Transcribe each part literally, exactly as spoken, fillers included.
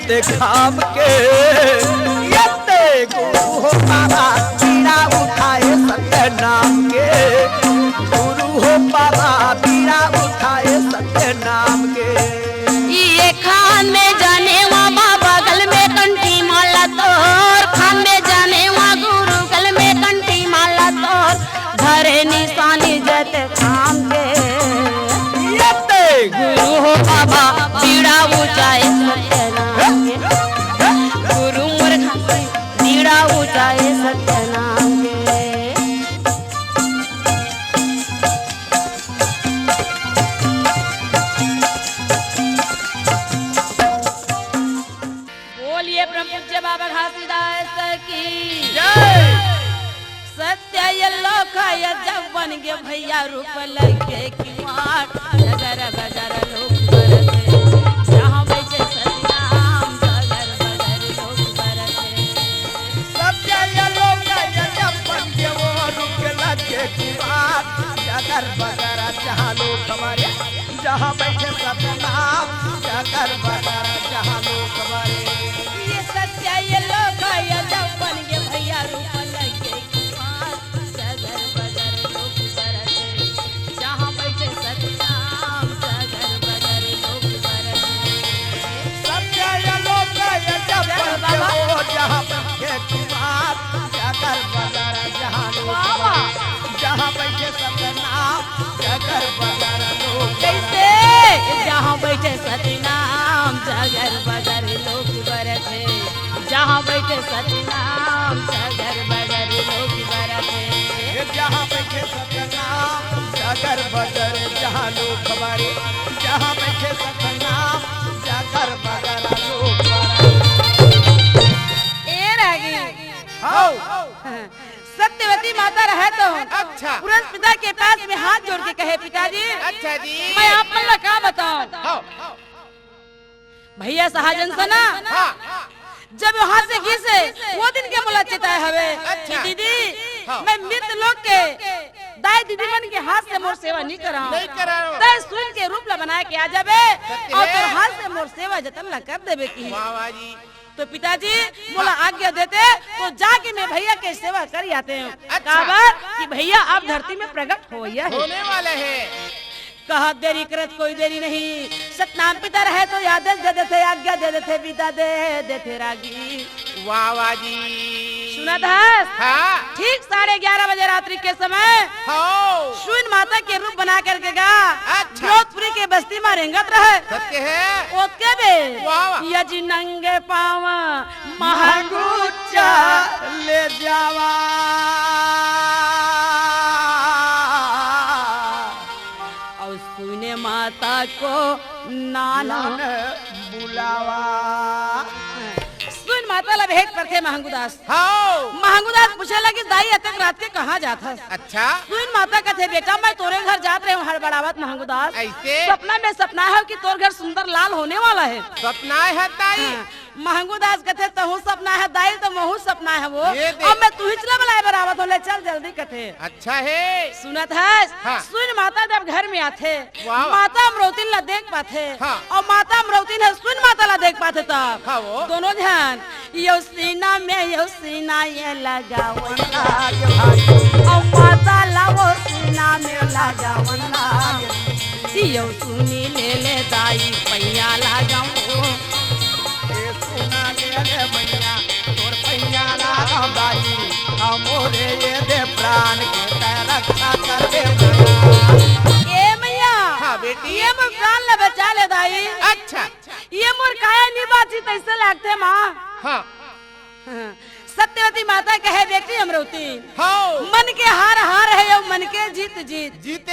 ते खाम के। ये ते गुरु हो बाबा, पीड़ा उठाए सत्य नाम के। गुरु हो बाबा, पीड़ा उठाए सत्य नाम के। ये खान में जाने वा बाबा, गल में कंठी माला तोर। खान में जाने वा गुरु, गल में कंठी माला तोर। धरे निशानी जत खाम के। ये ते गुरु हो बाबा, पीड़ा उठाए सत्य नाम के। गुरु मोर खान से पीड़ा उठाए सत्य नाम के। बोलिए परम पूज्य बाबा घासीदास की जय। सत्य ये लोक ये जब बन गे भैया, रूप लगे किवाड़, जगर बगर लोग बरते, जहाँ बैठे सतनाम, जगर बगर लोग बरते। सत्य ये लोक ये जब बन गे वो रूप लगे किवाड़, जगर बगर जहाँ लोग हमारे, जहाँ बैठे सतनाम, जगर बगर जहाँ लोग हमारे। ये सत्य ये लोक ये जब बन गे भैया, रूप लगे किवाड़, जगर बगर लोग बरते, जहाँ बैठे सतनाम, जगर बगर लोग बरते। सत्य ये लोक ये जब बन गे वो, जहाँ बैठे किवाड़, जगर बगर जहाँ लोग वाह, वाह। बरते, जहाँ बैठे सतनाम, जगर बगर लोग कैसे? जहाँ बैठे सतनाम, जगर बगर लोग बरते। जहाँ बैठे सतनाम, जगर बगर लोग बरते। जहाँ बैठे सतनाम, जगर बगर जहाँ लोग हमारे। जहाँ बैठे सतनाम, जगर बगर लोग बरते। ए रागी। हाँ। सत्यवती माता रहे तो अच्छा। पुरस पिता के पास में हाथ जोड़ के कहे, "पिताजी, अच्छा जी। मैं आप मन ला का बताऊं?" हाँ। भैया सहाजन से ना, हाँ। जब वहां से गिसे, वो दिन के मोला चेताए हवे अच्छा। कि दीदी, हाँ। मैं मृत लोग के दाई दीदी मन के हाथ से मोर सेवा नहीं कराऊं। नहीं कराऊं। तय सुन के रूप ला बना के आ जाबे सत्य और है। तोर हाथ से मोर सेवा जतन ला कर देबे की। वाह, वाह जी। तो पिताजी मोला आज्ञा देते तो जाके मैं भैया के सेवा कर आते हूँ। अच्छा। काबर कि भैया अब धरती में प्रकट होइया है। होने वाला है। कहा देरी करत कोई देरी नहीं, सतनाम पिता रहे तो आदेश दे देते, आज्ञा दे देते, विदा दे देते रागी। वाह, वाह जी। सुनत हस? हाँ। ठीक साढ़े ग्यारह बजे रात्रि के समय हाँ। सुइन माता के रूप बना करके गा। अच्छा। जोधपुरी के बस्ती में रेंगत रहे। सत्य है। ओतके बे वाह, वाह। यजी नंगे पावा महंगू चले जावा। और सुने माता को नाना नाना बुलावा। सुन माता ला भेंट परथे महंगुदास। हाँ। महंगुदास पूछे लगिस, "दाई, अतेक रात के कहाँ जात हस?" अच्छा। सुन माता कथे, "बेटा, मैं तोरे घर जात रहे हूँ हड़बड़ावत महंगुदास। ऐसे? सपना में सपना है कि तोर घर सुंदर लाल होने वाला है।" सपना है ताई? हाँ। महंगू दास कथे, "तहूँ सपना है दाई, तो महूँ सपना है वो। ये देख। अब मैं तुहिच ला बलाए बर आवत हों, ले चल जल्दी," कथे। अच्छा है। सुनत हस? हाँ। सुन माता जब घर में आथे, वाह, वाह। माता अमरौतिन ला देख पाथे। हाँ। और माता अमरौतिन ह सुन माता ला देख पाथे तब। हाँ वो। दोनों झन, "यो सीना में, यो सीना ये लगावन लाग भाई। और माता ला वो सीना में लगावन लाग। यो सुनी ले ले दाई पैया लगाओ।" ए सुना ले ले मैया, तोर पैया लागम दाई, हमरे ये दे प्राण के तै रक्षा कर दे मैया। ए मैया, हाँ बेटी। ये मोर प्राण ला बचा ले दाई। अच्छा। ये मोर काया नी बाची तैसे लागथे माँ। हाँ। हाँ। सत्यवती माता कहे, "बेटी अमरौती, हाँ। मन के हार हार है, यो मन के जीत जीत।" जीते।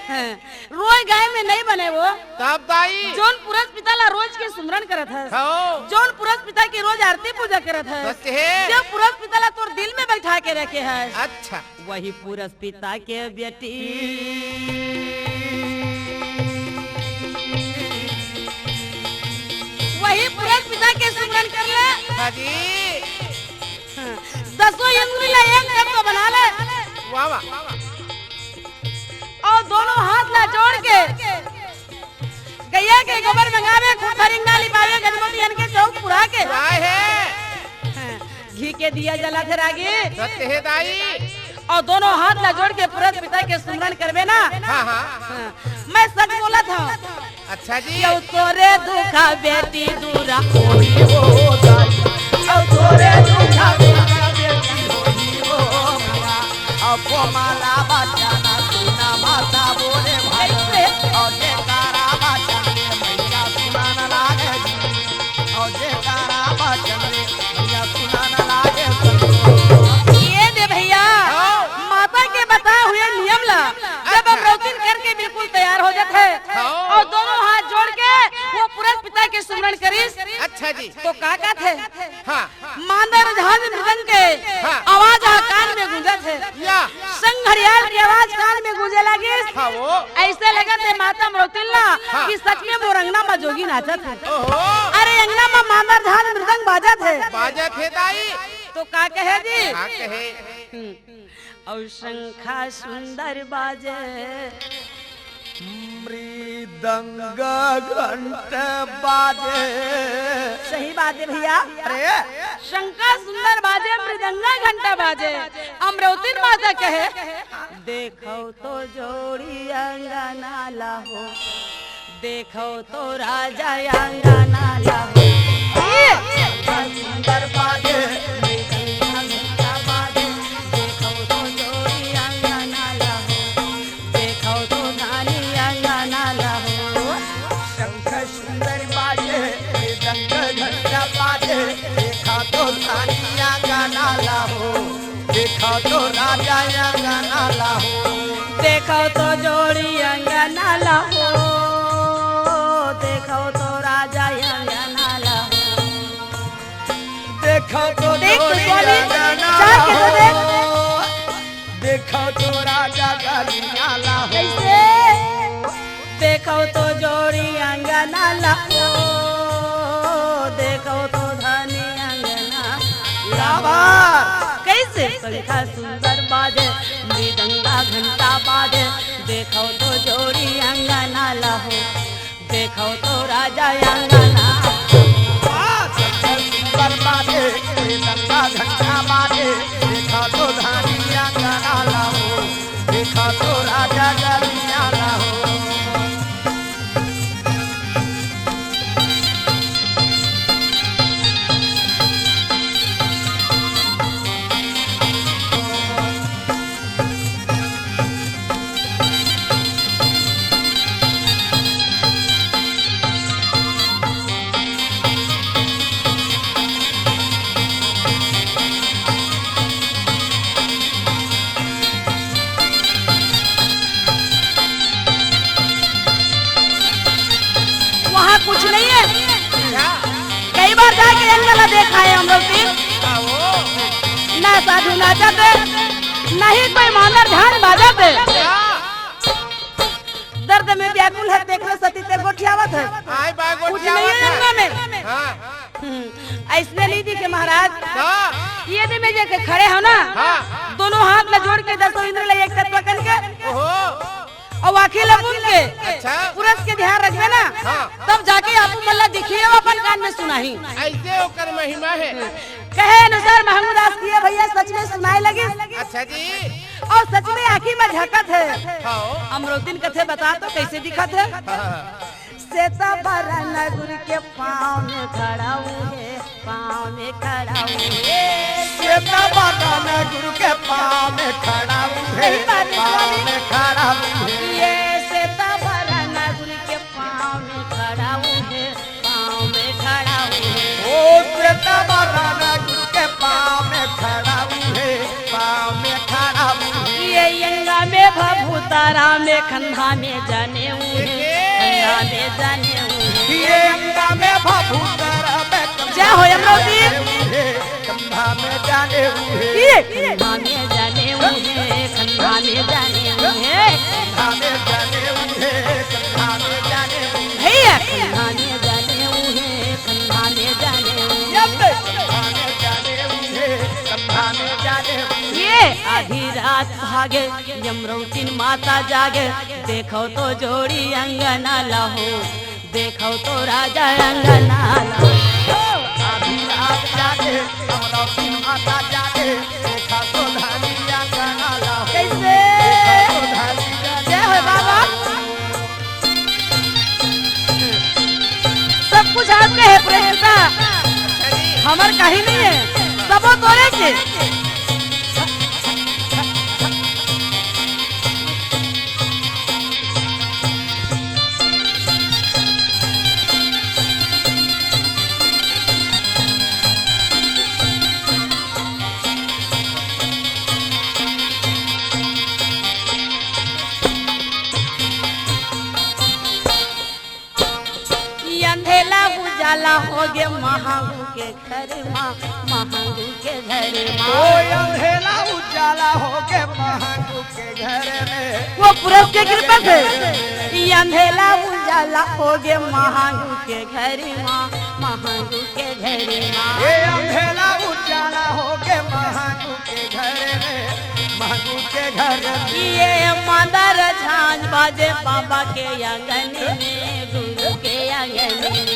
हाँ। रोए गाय में नहीं बने वो। तब दाई। जौन पुरस पिता ला रोज के सुमरन करत हस। हाँ। जौन पुरस पिता की रोज आरती पूजा करत हस। सच है। जो पुरस पिता ला तोर दिल में बैठा के रखे हस। अच्छा। वही पुरस पिता के बेटी। वही पुरस पिता के सुमरन कर ले। हाँ जी। दसों इंद्री ला एक तत्व बना ले। वाह, वाह। और दोनों हाथ ला जोड़ के गैया के गोबर मंगावे, खूब भरिंगा लिपावे, गजमोती हन के चौक पुरा के। काय हे? हाँ, घी के दिया जलाथे रागी। सत्य हे दाई। अउ दोनों हाथ ला जोड़ के पुरत पिता के सुमरन करबे ना। हाँ, हाँ। हाँ, मैं सच बोलत हँव। अच्छा जी। अउ तोरे दुखा बेटी दूरा होही हो दाई, अउ तोरे दुखा बेटी होही हो माँ, अउ कोमला बचन सुना माता बोले भाई, अउ जेकरा बचन ले मैया सुना न लागे जी, अउ जेकरा बचन ले मैया सुना न लागे संतोष। ये दे भैया, हाँ। माता के बताए हुए नियम ला जब अच्छा। अमरौतिन करके बिल्कुल तैयार हो जाथे हाँ। अउ दोनों हाथ जोड़ के वो पुरत पिता के सुमरन करिस। अच्छा जी। तो का कहथे? हाँ। मांदर झांझ मृदंग के हाँ। आवाज ह कान में गूंजत हे। या। संग घड़ियाल के आवाज कान में गूंजे लागिस। हाँ वो। अइसे लगत हे माता अमरौतिन ला हाँ। कि सच में मोर अंगना म जोगी नाचत हे। ओहो। अरे अंगना म मांदर झांझ मृदंग बाजत हे। बाजत हे दाई। तो का कहे जी? का कहे? हम्म। अउ शंखा सुंदर बाजे। मृदंग घंट बाजे। सही बात हे भैया। अरे। शंखा सुंदर बाजे, मृदंगा घंटा बाजे। अमरौतिन माता कहे, देखव तो जोड़ी अंगना ला हो। देखव तो राजा अंगना ला हो। सुंदर बाजे, मृदंगा घंटा बाजे, देखव तो जोड़ी अंगना ला हो, देखव तो धानी अंगना ला हो। शंख सुंदर बाजे, मृदंग घंटा बाजे, देखव तो धानी अंगना ला हो। देखव तो राजा अंगना ला हो। देखव तो जोड़ी अंगना ला हो। देखव तो राजा अंगना ला हो। देखव तो देख तो जोड़ी स्वामी, अंगना चाह ला के तो हो। देख। देखव तो राजा गलिया ला हो। कैसे? देखव तो जोड़ी अंगना ला हो, देखव तो धनी अंगना ला हो। क्या बात? कैसे? शंखा सुंदर बाजे, मृदंगा घंटा बाजे, देखव तो जोड़ी अंगना ला हो, देखव तो राजा अंगना। वाह, शंखा सुंदर बाजे, मृदंगा घंटा बाजे, देखव तो धनी अंगना ला हो। देखा तो राजा गलिया ला हो। वहाँ कुछ नहीं है। अच्छा। कई बार जाके अंगना ला देखा है हम लोग भी। का वो? ना साधु नाचत हे, ना ही कोई मांदर झांझ बाजत हे। का? दर्द में व्याकुल हे, देखले सती ते गोठियावत हे। आय बा कुछ नहीं है गोठियावत हे। अंगना में। हाँ। हम्म, अइसने नहीं दिखे महाराज। का? ये दे में जाके खड़े हो ना, हाँ। दोनों हाथ ला जोड़ के दसों इंद्र ला एक तत्व कन के, ओहो। अउ आँखी ला मूंद के, अच्छा। पुरस के ध्यान रखबे ना, हाँ। तब जाके आपू मन ला दिखही अउ अपन कान में सुनाही। अइसे ओकर महिमा हे। कहे अनुसार महंगू दास किए भैया सच में सुनाए लगिस। अच्छा जी। अउ सच में आँखी में झलकत हे। हाँ। अमरौतिन कथे बता तो कैसे दिखत हे? हाँ। श्वेता बरन गुरु के पाँव में खड़ा हूँ हे, पाँव में खड़ा हूँ हे। श्वेता बरन गुरु के पाँव में खड़ा हूँ हे, सही बात है, पाँव स्वामी। में खड़ा हूँ हे। ये श्वेता बरन गुरु के पाँव में खड़ा हूँ हे, पाँव में खड़ा हूँ हे। ओ श्वेता बरन गुरु के पाँव में खड़ा हूँ हे, पाँव में खड़ा हूँ हे। ये अंगा में भभूत राम में खंधा में जनेऊ हे, खंधा में जनेऊ हे। ये अंगा में भभूत राम में खंधा जय हो अमरौती। में जनेऊ हे, खंधा में जनेऊ हे। ये खंधा में जनेऊ हे, खंधा में जनेऊ हे। खंधा में जनेऊ हे, खंधा में जनेऊ हे। भैया। खंधा में जनेऊ हे, खंधा में जनेऊ हे। ये खंधा में जनेऊ हे, खंधा में जनेऊ हे। ये आधी रात भागे, अमरौतिन माता जागे, देखव तो जोड़ी अंगना ला हो, देखव तो राजा अंगना ला हो। माता जागे, देखा तो धनिया गंगाला। कैसे? देखा तो धनिया जय हो बाबा। सब कुछ आपके है प्रेम का, हमर कहीं नहीं है, सबो तोरे के। अंधेला उजाला होगे महंगू के घर मा, महंगू के घर मा। ओ अंधेला उजाला होगे महंगू के घर में। वो पुरब के कृपा से। ई अंधेला उजाला होगे महंगू के घर मा, महंगू के घर मा। ये अंधेला उजाला होगे महंगू के घर में, महंगू के घर में। ये मांदर झांझ बाजे बाबा के आंगन में, गुरु के आंगन में।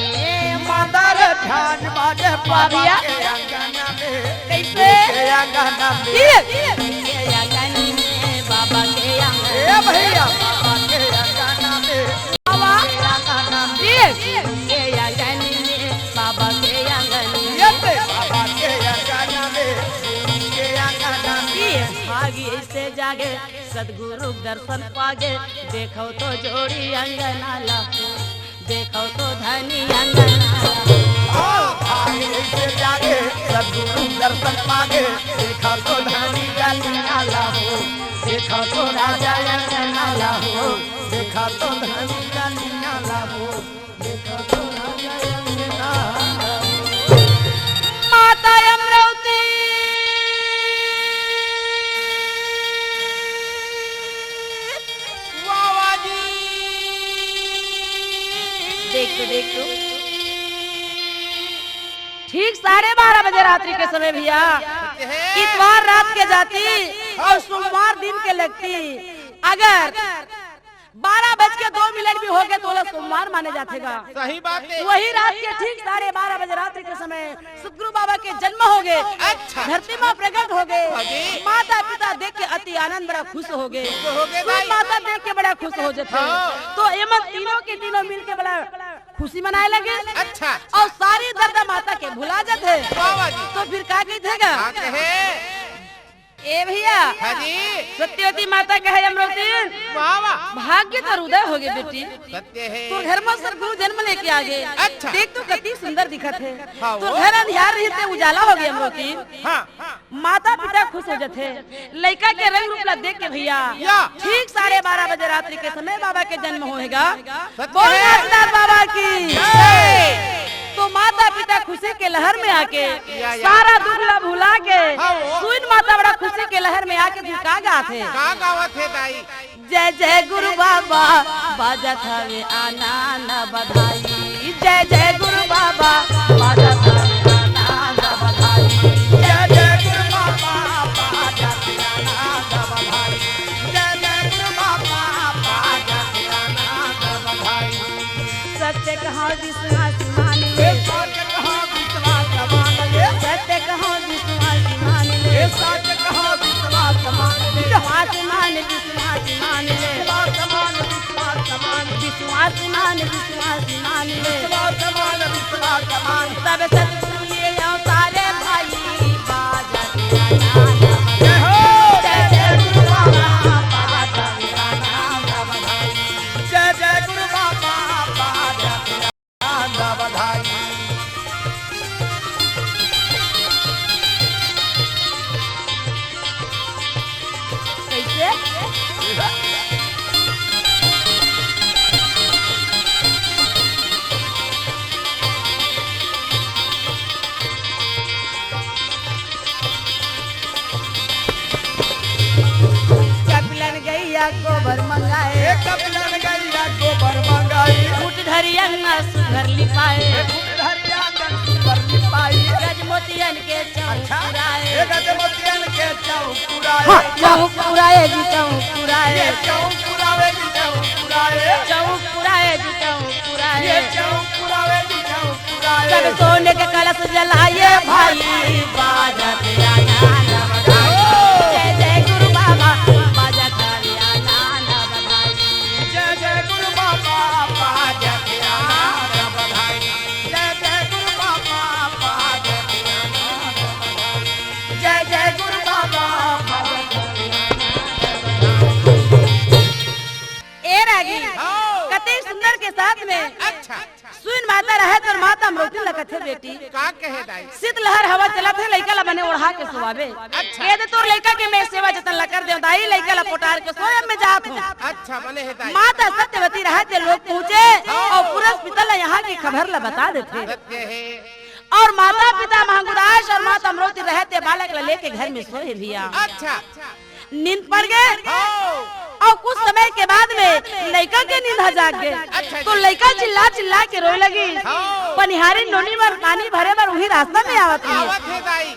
मांदर झांझ बाजे बाबा के आंगन में। कैसे? गुरु के आंगन में। ये। गुरु के आंगन में, बाबा के आंगन में। ए भैया, बाबा के आंगन में। बाबा। के आंगन में। ये। गुरु के आंगन में, बाबा के आंगन में। ये ते बाबा के आंगन में, गुरु के आंगन में। ये। भागी से जागे सतगुरु दर्शन पागे, देखो तो जोड़ी अंगना ला हो, देखो तो धनी अंगना ला हो। ओ भागी से जागे सतगुरु दर्शन पागे, देखो तो धनी अंगना ला हो, देखो तो राजा अंगना ला हो, देखो तो धनी अंगना ला हो। माता अमरावती। वाह, वाह जी। देख तो, देख तो। ठीक साढ़े बारह बजे रात्रि के समय भैया, इतवार रात के जाती और सोमवार दिन के लगती। अगर बारह बज के दो मिनट भी हो गए तो ओला सोमवार माने जाथे गा। सही बात है। वही रात के ठीक साढ़े बारह बजे रात्रि के समय सतगुरु बाबा के जन्म हो गए। अच्छा। धरती माँ प्रकट हो गए। हाँ जी। माता पिता देख के अति आनंद, बड़ा खुश हो गए। खुश हो गए भाई। माता देख के बड़ा खुश हो जाते हैं। हाँ। तो एमन तीनों के तीनों मिल के बड़ा खुशी मनाए लगे। अच्छा। और सारी दर्द माता के भुला जाते हैं। वाह, वाह जी। तो फिर का कही थे गा? हाँ, कहे। ए भैया, हाँ जी। सत्यवती माता कहे अमरौतीन, वाह, वाह। भाग्य तोर उदय हो गए बेटी। सत्य है। तोर घर में सतगुरु जन्म लेके आ गए। अच्छा। देख तो कति सुंदर दिखत है। हाँ, तोर वो। घर अंधियार रहिस ते उजाला हो गए अमरौतीन। हाँ। माता पिता खुश हो जाथे। लइका के रंग रूप ला देख के भैया, या। ठीक साढ़े बारह बजे रात्रि के समय बाबा के जन्म होएगा। सत्य बोल है। नाथदास बाबा की जय। तो माता पिता खुशी के लहर में आके, या, या। सारा दुख ला भुला के, हाँ, वो। सुइन माता बड़ा खुशी के लहर में आके तू का गात हे? का गावत हे दाई? जय जय गुरु बाबा, बाजत हवे आनंद बधाई। जय जय गुरु बाबा, बाजत हवे आनंद बधाई। जय जय गुरु बाबा, बाजत आनंद बधाई। जय जय गुरु बाबा, बाजत आनंद बधाई। सत्य कहा विश्वास मान ले। ए सत्य कहा विश्वास मान ले। सत्य कहा विश्वास मान ले। ए सत्य कहा विश्वास मान ले। विश्वास मान, विश्वास मान ले। विश्वास मान, विश्वास मान। विश्वास मान, विश्वास मान ले। विश्वास मान, विश्वास मान। सब सतगुरु ये अवतारे भाई, बाजा तेरा नाम। जय हो। जय जय गुरु बाबा, बाजा तेरा नाम। जय जय गुरु बाबा, बाजा तेरा नाम। बधाई। कैसे? कपिलन गैया गोबर मंगाए। ए कपिलन गैया गोबर मंगाए। फूट धरी अंगना सुघर लिपाए। ए फूट धरी अंगना सुघर लिपाए। गजमोतियन के चौक अच्छा। पुराए। ए गजमोतियन के चौक पुराए। हाँ, चौक पुराए जी, चौक पुराए। ये चौक पुरावे जी, चौक पुराए। चौक पुराए जी, चौक पुराए। ये चौक पुरावे जी, चौक पुराए। सब सोने के कलश जलाए भाई, बाजत आनंद बधाई। जय जय गुरु बाबा, बाजत आनंद बधाई। जय जय गुरु बाबा, बाजत आनंद बधाई। जय जय गुरु बाबा, बाजत आनंद बधाई। जय जय गुरु बाबा, बाजत आनंद बधाई। ए रागी, हाँ। कते सुंदर के साथ में अच्छा। सुन माता रहे तोर माता अमरौती ल कथे बेटी। का कहे दाई? शीतलहर हवा चलत हे, लइका ल बने ओढ़ा के सुवाबे। अच्छा। ये दे तोर लइका के मैं सेवा जतन ल कर देंव दाई, लइका ल पोटार के सोय में जात हूँ। अच्छा, बने हे दाई। माता सत्यवती रहे ते लोग पहुँचे हाँ। अउ पुरस पिता ल यहाँ के खबर ल बता देथे। सत्य हे। अउ माता पिता महंगुदास अउ माता अमरौती रहे ते बालक ल लेके घर में सोए भैया। अच्छा। नींद पड़ गे। हाँ। अउ कुछ समय के बाद में लइका के नींद ह जाग गे। अच्छा तो जी। लइका चिल्ला चिल्ला के रोए लगिस। हाँ। पनिहारी नोनी मन पानी भरे बर उही रास्ता में आवत रहिस। आवत हे दाई।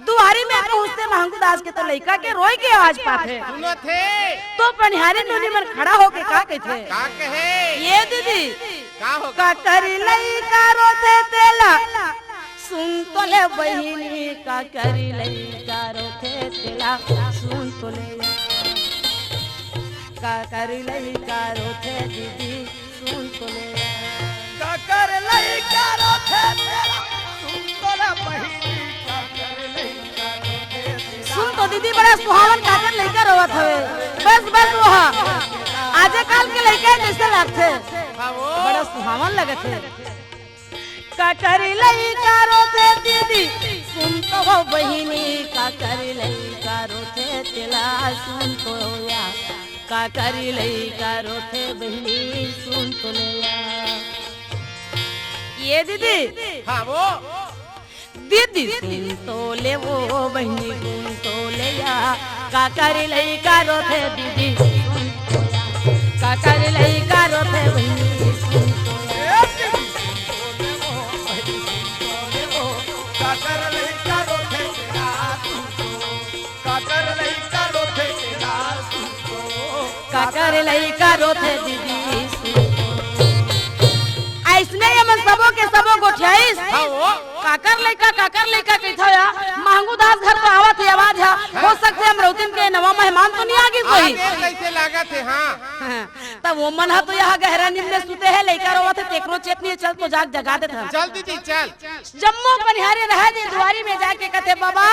दुआरी में पहुँचते महंगू दास के तो लइका के रोए के आवाज पाथे। सुनत हे। तो पनिहारी नोनी मन खड़ा होके का कहिथे? का कहे? ये दीदी, का हो? काकर लइका रोथे तेला सुन तो ले बहिनी, काकर लइका रोथे तेला सुन तो ले। काकर लइका रोथे दीदी सुन तो ले। काकर लइका रोथे तेला सुन तो ले बहिनी, काकर लइका रोथे तेला। सुन तो दीदी, बड़ा सुहावन काकर लइका रोवत हवे। बस, बस, वो हा। आजे काल के लइका जइसे लागथे। हाँ, वो। बड़ा सुहावन लगत हे। काकर लइका रोथे दीदी, सुन तो हो बहिनी, काकर लइका रोथे तेला सुन तो या, काकर लइका रोथे बहिनी, सुन तो ले या। ये दीदी। हाँ, वो। दीदी सुन तो ले वो बहिनी सुन तो ले या, काकर लइका रोथे दीदी सुन तो या, काकर लइका रोथे बहिनी सुन तो या। काकर लइका रोथे दीदी सुन तो। अइसने ये मन सबो के सबो गोठियाइस। हाँ, वो। काकर लइका, काकर लइका कहिथव या? महंगू दास घर तो आवत हे आवाज हा। हो सकथे अमरौतिन के नवा मेहमान तो नइ आ गिस होही। आगे कइसे लागत हे, हाँ। हाँ, त वो मन हा तो यहाँ गहरा नींद में सुते हे, लइका रोवत हे, तेकरो चेत नइ हे, चल तो जाग जगा देत हन। चल दीदी, चल। जम्मो पनिहारी रहे दे दुआरी में जाके कथे, "बाबा,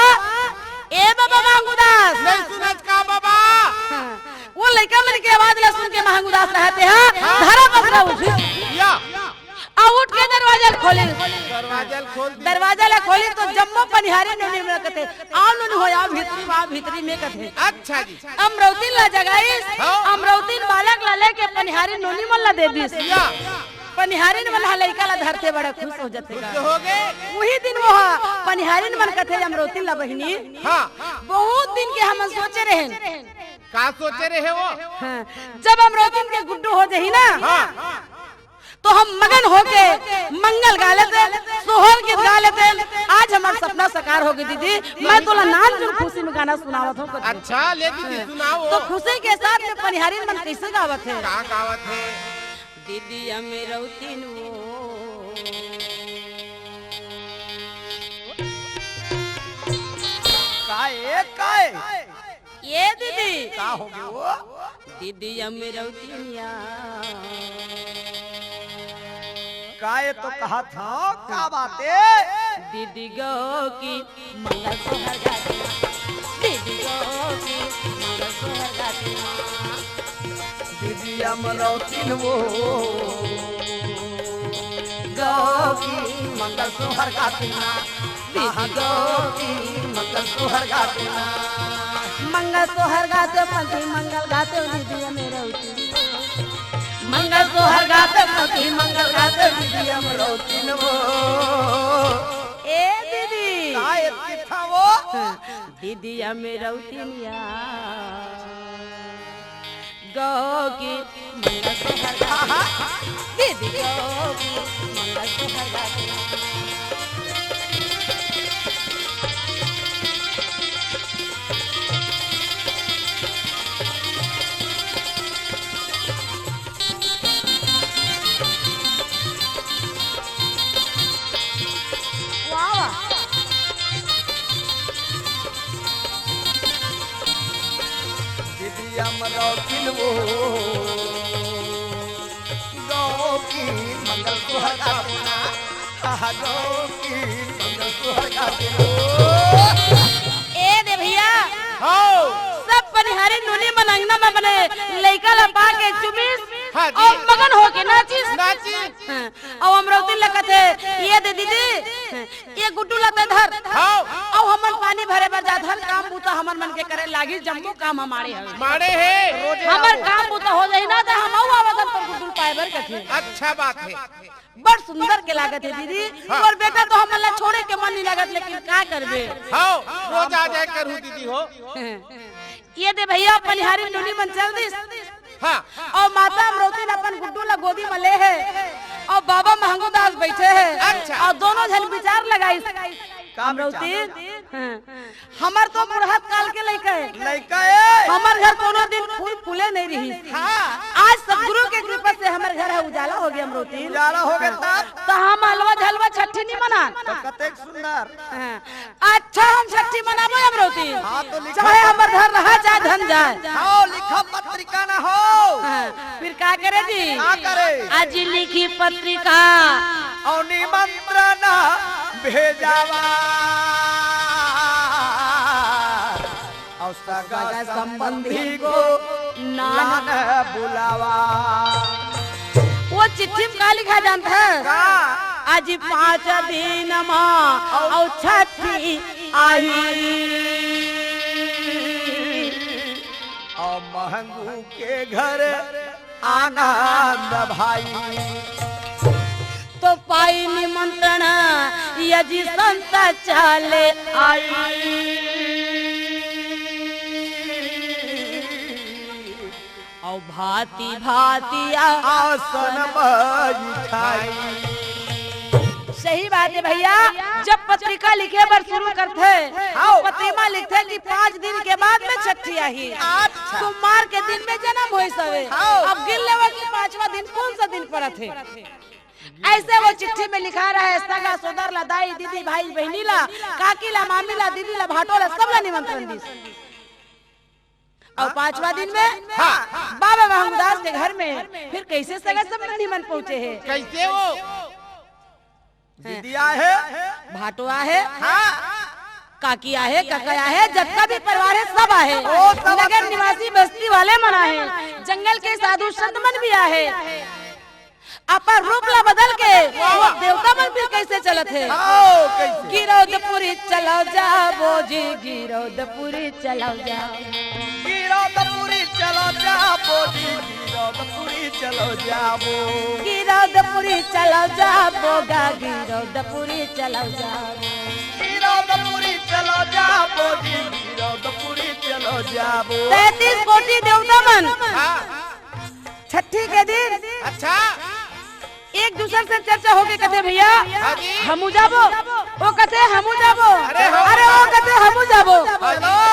ए बाबा महंगू दास।" नइ सुनत का बाबा? हाँ, वो लइका मन के आवाज ला सुन के महंगू दास रहे ते हा, हाँ। धरा पसरा उठिस। या। अउ उठ के दरवाजा ल खोलिस। दरवाजा ल खोल दी। दरवाजा ला खोलिस तो जम्मो पनिहारी नोनी मन कथे, "आओ नोनी हो, आओ भीतरी में, आओ भीतरी में," कथे। अच्छा जी। अमरौतिन ला जगाइस, हाँ। अमरौतिन बालक ला लेके पनिहारी नोनी मन ला दे दिस। या। पनिहारिन मन हा लइका ला धरथे बड़ा खुश हो जथे। खुश हो गे। उही दिन वो हा पनिहारिन मन कथे अमरौतिन ला बहिनी। हाँ। बहुत दिन के हमन सोचे रहेन। का सोचे रहे वो? हाँ, जब अमरौतिन के गुड्डू हो जही ना, हाँ। तो हम मगन होके मंगल गा लेते, सोहर गीत गा लेते। आज हमर सपना साकार हो गे दीदी, मैं तोला नानचुन खुशी में गाना सुनावत हूँ। अच्छा, ले दीदी, सुनाओ। तो खुशी के साथ में पनिहारिन मन कइसे गावत हे? का गावत हे? दीदी अमरौतिन वो। काय, काय? ये दीदी। का हो गे वो? दीदी अमरौतिनिया। काय तो कहा था, का बात हे? दीदी गो की मंगल सोहर गाते, दीदी गो की मंगल सोहर गाते। दीदी अमरौतिन वो गो की मंगल सोहर गाते ना। दीदी गो की मंगल सोहर गाते ना। मंगल सोहर गाते पंथी मंगल गाते दीदी अमरौतिन वो। मंगल सोहर गाते पंथी मंगल गाते दीदी अमरौतिन वो। ए दीदी। का एतकी था वो? दीदी अमरौतिनिया। गो की मंगल सोहर गाते। दीदी गो की मंगल सोहर गाते। गाँव की मंगल सुहागा दिन, आहा, गाँव की मंगल सुहागा दिन। ए दे भैया, हाँ। सब पनिहारी नोनी मन अंगना म बने लइका ला पा के चुमिस हाँ जी। अउ मगन होके नाचिस। नाचिस। हाँ, अउ अमरौती ल कथे, ए दे दीदी, हाँ। ये गुड्डू ला तैं धर। हाँ। अउ हमन पानी भरे बर जात हन, काम बूता हमन मन के करे लागी, जम्मो काम हमारे हवे। माड़े हे। हमर काम बूता हो जाही ना, त हम अउ आवत हन तोर गुड्डू ल पाए बर कथे। अच्छा बात हे। बड़ सुंदर के लागत हे दीदी, हाँ। तोर बेटा तो हमन ला छोड़े के मन नहीं लागत, लेकिन का करबे? हाँ, रोज आ जाए करहूँ दीदी हो। ये दे भैया, पनिहारी नोनी मन चल दिस। हाँ। अउ माता अमरौती न अपन गुड्डू ला गोदी म ले हे। अउ बाबा महंगू दास बइठे हे। अच्छा। अउ दोनों झन बिचार लगाइस। का अमरौती, बिचार? हाँ। हमर तो बुढ़त काल के लइका हे। लइका हे। हमर घर कोनो दिन फूल फूले नहीं रहिस। हाँ। आज सतगुरु के कृपा से हमर घर ह उजाला होगे अमरौती। उजाला होगे हाँ। तब? त हम अलवा झलवा छट्ठी नहीं मनान। त कतेक सुंदर। हाँ। अच्छा, हम छट्ठी मनाबो अमरौती। हाँ, तो लिखा चाहे हमर धन रहा, चाहे धन जाए। हाँ, लिखा पत्रिका ना हो। हाँ, फिर का करे जी? का करे? आज लिखी पत्रिका। अउ निमंत्रण भेजावा। अउ सगा संबंधी को नान बुलावा। वो चिट्ठी में का लिखा जानत हे? का? आज पाँच दिन म अउ छठी आही। अउ महंगू के घर आनंद भाई। तो पाई निमंत्रण यदि संत चले आई। अउ भांति भांति आ आसन बैठाई। सही बात हे भैया, जब पत्रिका लिखे बर शुरू करथे, हाँ। तो पत्रिका लिखथे कि पाँच दिन के बाद में छट्ठी आही। अच्छा। सोमवार के दिन में जनम होइस हवे। हाँ। अब गिन लेवा कि पांचवा दिन कौन सा दिन परत हे। अइसे वो चिट्ठी में लिखा रहे, सगा सोदर ला, दाई, दीदी, भाई, बहिनी ला, काकी ला, मामी ला, दीदी ला, भाटो ला, सब ला निमंत्रण दिस। अउ पांचवा दिन में हाँ। बाबा महंगू दास के घर में फिर कइसे सगा संबंधी मन पहुंचे हे? कइसे वो? दीदी आहे? भाटो आहे? हाँ। काकी आहे, कका आहे, जतका भी परिवार हे, सब आहे। ओ, सब नगर निवासी बस्ती वाले मन आहे, जंगल के साधु संत मन भी आहे। अपन रूप ला बदल के वाह, वो वाह। देवता मन फिर कइसे चलत हे? आओ, कइसे? गिरौदपुरी चलो जाबो जी, गिरौदपुरी चलो जाबो। गिरौदपुरी चलो जाबो जी, गिरौदपुरी चलो जाबो। गिरौदपुरी चलो जाबो गा, गिरौदपुरी चलो जाबो। गिरौदपुरी चलो जाबो जी, गिरौदपुरी चलो जाबो। तैंतीस कोटि देवता मन। हाँ। छट्ठी के दिन अच्छा। एक दूसर से चर्चा होके कथे, "भैया, हाँ जी। हमू जाबो।" वो कथे, "हमू जाबो।" अरे हो। अरे वो कथे, "हमू जाबो।" हेलो।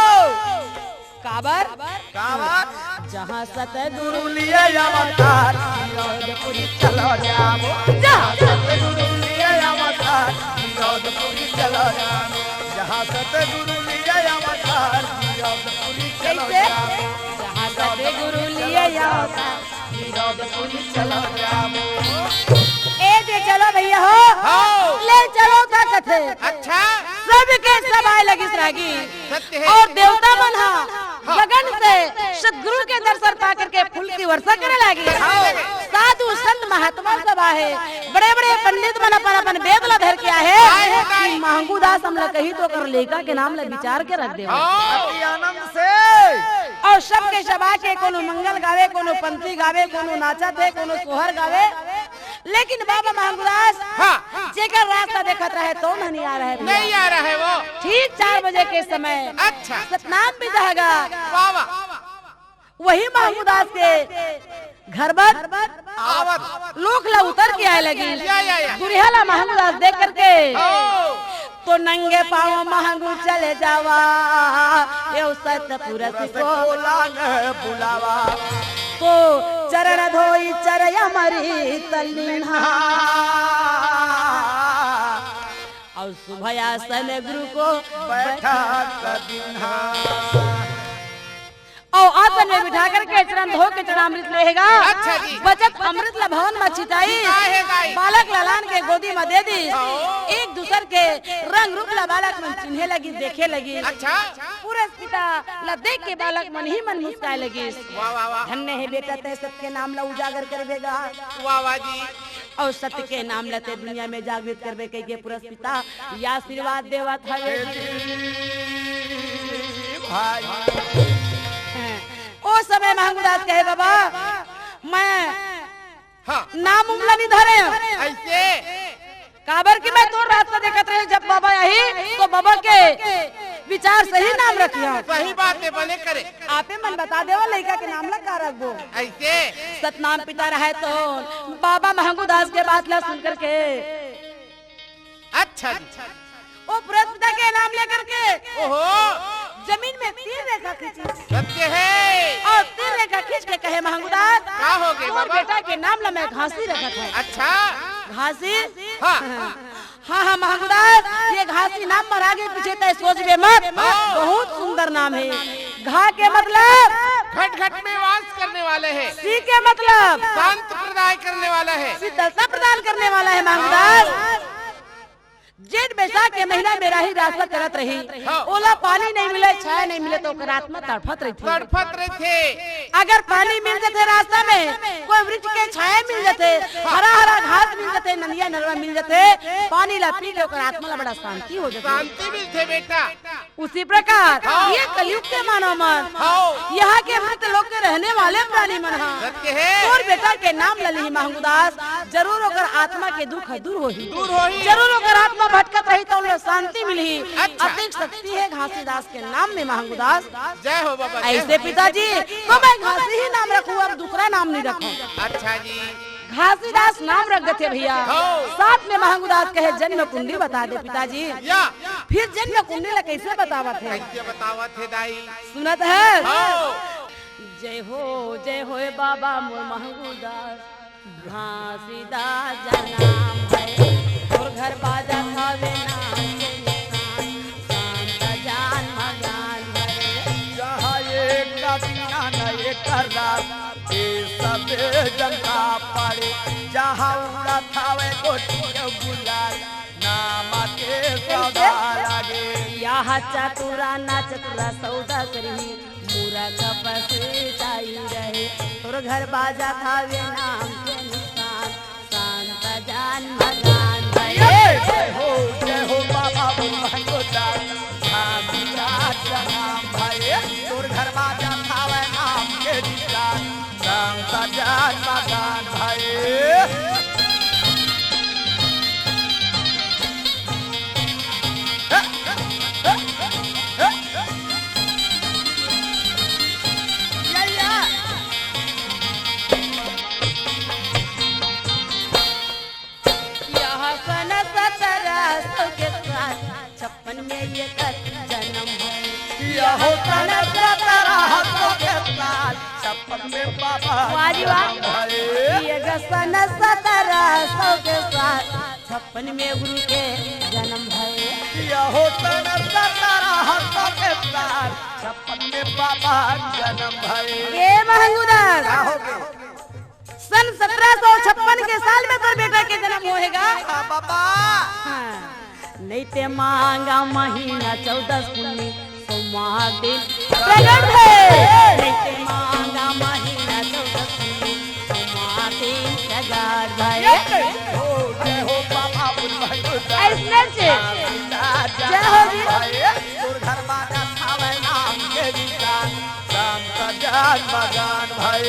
काबर? काबर? जहाँ सतगुरु लिए अवतार, गिरौदपुरी चलो जाबो। जहाँ सतगुरु लिए अवतार, गिरौदपुरी चलो जाबो। जहाँ सतगुरु लिए अवतार, गिरौदपुरी चलो कइसे? जाबो। जहाँ सतगुरु लिए अवतार, गिरौदपुरी चलो जाबो। ए दे चलो भैया हो। हाँ। ले चलो का कथे। अच्छा। सबके सब आए लगिस रागी। सत्य हे। अउ देवता मन हा हाँ। गगन से सतगुरु के दर्शन पा करके फूल की वर्षा करे लागी। हाँ। साधु संत महात्मा सब आहे, बड़े-बड़े पंडित मन अपन-अपन वेद ला धर के आहे। आए हे, आए। कि महंगू दास हमला कही तो ओकर लइका के नाम ला विचार के रख देवा। हाँ। अति आनंद से। अउ सबके सब आके कोनो मंगल गावे, कोनो पंथी गावे, कोनो नाचत हे, कोनो सोहर गावे। लेकिन बाबा महंगू दास, हाँ। जेकर रास्ता देखत रहे, तो नहीं आ रहे भैया। नहीं आ रहे वो। ठीक चार बजे के समय अच्छा। सतनाम बिजहा गा। वाह, वाह। वही महंगू दास के घर बर आवत। लोक ला उतर के आए लगी। या, या, या। दुरिहा ला महंगू दास देख करके। ओ। तो नंगे पाँव महंगू चले जावा, एउ सतपुरुष को लांग बुलावा। तो चरण धोई चरय अमृत लीन्हा। अउ शुभ आसन गुरु को बैठक दीन्हा। अउ आसन में बिठा करके चरण धो के चरणामृत लेहेगा। अच्छा जी। बचत अमृत ला भवन में छिटाई। छिटाए हे दाई। बालक ला लान के गोदी में दे दी। हाँ। एक दूसर के रंग रूप ला बालक मन चिन्हे लगिस, देखे लगिस। अच्छा। पुरस पिता ला देख के बालक मन ही मन मुस्काए लगिस। वाह, वाह, वाह। धन्य हे बेटा, तैं सत के नाम ला उजागर करबे गा। वाह, वाह जी। अउ सत्य के नाम ला तैं दुनिया में जागृत करबे कहिके पुरस पिता ये आशीर्वाद देवत हवे जी। भाई। ओ समय महंगू दास कहे, बाबा, मैं हाँ। नाम उम ला नइ धरे हंव। अइसे? काबर कि मैं तोर रास्ता देखत रहेंव, जब बाबा आही, तो बाबा के विचार सही नाम रखिहंव। सही बात हे, बने करे। आपे मन बता देवा, लइका के नाम ला का रखबो? अइसे? सतनाम पिता रहे तो बाबा महंगू दास के बात ला सुन करके अच्छा जी। ओ पुरस पिता के नाम लेकर के ओहो। जमीन में तीर रेखा खींची। सत्य हे। अउ तीर रेखा खींच के कहे, महंगू दास, का हो गे तोर बाबा? बेटा के नाम ला मैं घासी रखत हंव। अच्छा। घासी? हाँ। हाँ, हाँ, महंगू दास, ये घासी नाम बर आगे पीछे तैं सोचबे मत। हाँ। बहुत सुंदर नाम हे। घा के मतलब? घट घट में वास करने वाले हे। सी के मतलब? शांत प्रदाय करने वाला हे। शीतलता प्रदान करने वाला हे, महंगू दास। हाँ। जेठ बैसाख के महीना में राही रास्ता चलत रही, हाँ। ओला पानी नइ मिले, छाया नइ मिले, त ओकर आत्मा तड़फत रहिथे। तड़फत रहिथे। अगर पानी मिल जथे रास्ता में, कोई वृक्ष के छाया मिल जथे, हाँ। हरा हरा घास मिल जथे, नदिया नरवा मिल जथे, पानी ला पी के ओकर आत्मा ला बड़ा शांति हो जथे। शांति मिलथे बेटा। उसी प्रकार हाँ। ये कलयुग के मानव मन, हाँ। यहाँ के मृत लोक के रहने वाले प्राणी मन ह। सत्य हे। तोर बेटा के नाम ल लिही महंगू दास, जरूर ओकर आत्मा के दुख ह दूर होही। दूर होही। जरूर ओकर आत्मा भटकत रही त ओला शांति मिलही। अच्छा। अतेक शक्ति हे घासीदास के नाम में महंगू दास। जय हो बाबा, जय हो। ऐसे पिताजी, तो मैं घासी ही नाम रखूं, अब दूसरा नाम नहीं रखूं। अच्छा जी। घासीदास नाम रख देथे भैया। हाँ। साथ में महंगू दास कहे, "जन्म कुंडली बता दे पिताजी।" या। फिर जन्म कुंडली ला कैसे बतावत हे? कैसे बतावत हे दाई? सुनत हे? हाँ। जय हो, जय हो ए बाबा मोर महंगू दास। घासीदास जन्म भय, तोर घर बाजत हवे नाम के निशान। शांत जान मगान भय। जहाँ एक दिन न एक रात, ए सबे जनता पड़े, जहाँ उड़त हवे गोटी के गुलाल, नाम के सदा लागे। यहाँ चतुरा ना चतुरा सौदा करही, मूरख पसीताई रहे, तोर घर बाजत हवे नाम के निशान। शांत जान मगान भय। जय हो, जय हो बाबा मोर महंगू दास। घासीदास जन्म भय, तोर घर बाजत हवे नाम के निशान। शांत जान मगान भय। या, या। यह सन सतरा सौ के साथ छप्पन में एकर जन्म भय। यहो सन सतरा सौ के साथ छप्पन में बाबा वाह जी वाह। जन्म भय। ये सन सतरा सौ के साथ छप्पन में गुरु के जन्म भय। यहो सन सतरा सौ के साथ छप्पन में बाबा जन्म भय। ए महंगू दास। का हो गे? सन सतरा सौ छप्पन के साल में तोर बेटा के जन्म होहे गा। हाँ, बाबा। हाँ। नइते माघ महीना चौदस पुन्नी सोमवार दिन प्रगट भय। नइते माघ महीना चौदस पुन्नी सोमवार दिन प्रगट भय। जय हो, जय हो बाबा बुलबुल। अइसने से। जय हो जी। तोर घर बाजत हवे नाम के निशान। शांत जान मगान भय।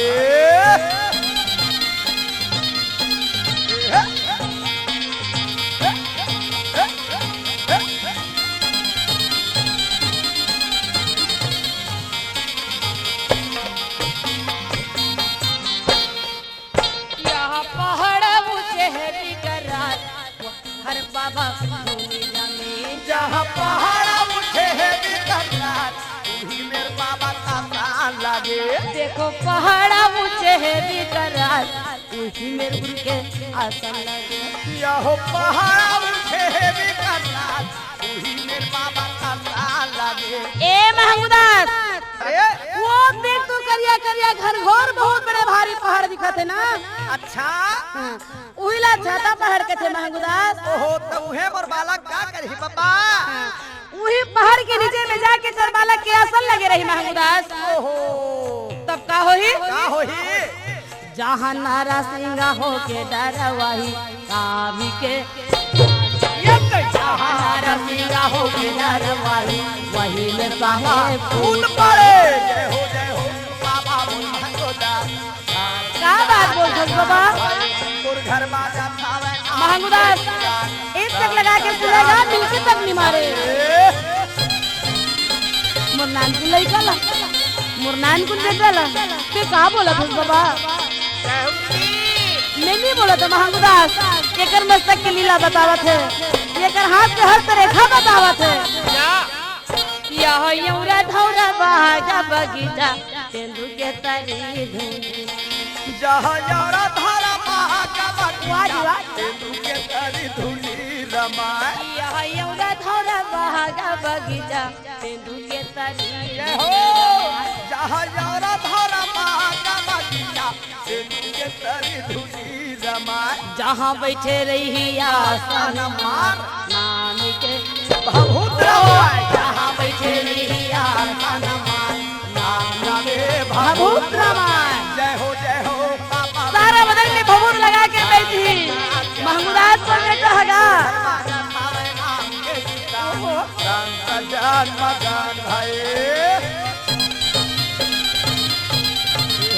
यह पहाड़ ऊंचे हे बिकराल, हर बाबा भूमि जमीन। जहाँ पहाड़ ऊंचे हे बिकराल, उही मेर बाबा का शान लागे। देखो पहाड़ ऊंचे हे बिकराल, उही मेर गुरु के आसन लागे। यहो पहाड़ ऊंचे हे बिकराल, उही मेर बाबा का शान लागे। ए महंगू दास, अरे? वो दिन करिया करिया घनघोर बहुत बड़े भारी पहाड़ दिखत हे ना। अच्छा। हाँ, उही ला छाता पहाड़ कथे महंगुदास। ओहो, त उहे मोर बालक का करही बाबा? हाँ, उही पहाड़ के नीचे में जाके तोर बालक के आसन लगे रही महंगुदास। ओहो। तब का होही? का होही? जहाँ नरसिंह होके डरवाही, कामी के। ये कही। जहाँ नरसिंह होके डरवाही, वही में साहेब कूद पड़े। जय हो, जय हो, बाबा मोर महंगुदास। का बात बोलथस बाबा? तोर घर बाजा खावे। महंगुदास, एक तक लगा के सुनेगा, मिलके तक नहीं मारे। ए? मोर नानकुन लइका ला, मोर नानकुन बेटा ला, ते का बोलत हस बाबा? मैं नहीं बोलत हूँ महंगुदास, एकर मस्तक के लीला बतावत हे, एकर हाथ के हस्तरेखा बतावत हे। यह यौरा धौरा बहागा बगीचा, तेंदू के तरी धुन। जहाँ यौरा धौरा बहागा बगीचा, वाह जी वाह। तेंदू के तरी धुनी रमाए। यह यौरा धौरा बहागा बगीचा, तेंदू के तरी। जय हो। जहाँ यौरा धौरा बहागा बगीचा, तेंदू के तरी धुनी रमाए। जहाँ बैठे रही आसन मार। नाम के भभूत रमाए। जहाँ बैठे रही आसन मार। नाम के भभूत रमाए। जय हो, जय हो, बाबा। सारा बदन में भभूत लगा के बैठी। महंगुदास को बेटा हगा। संत जन्म जान भाई।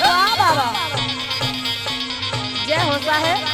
वाह बाबा, जय हो साहेब।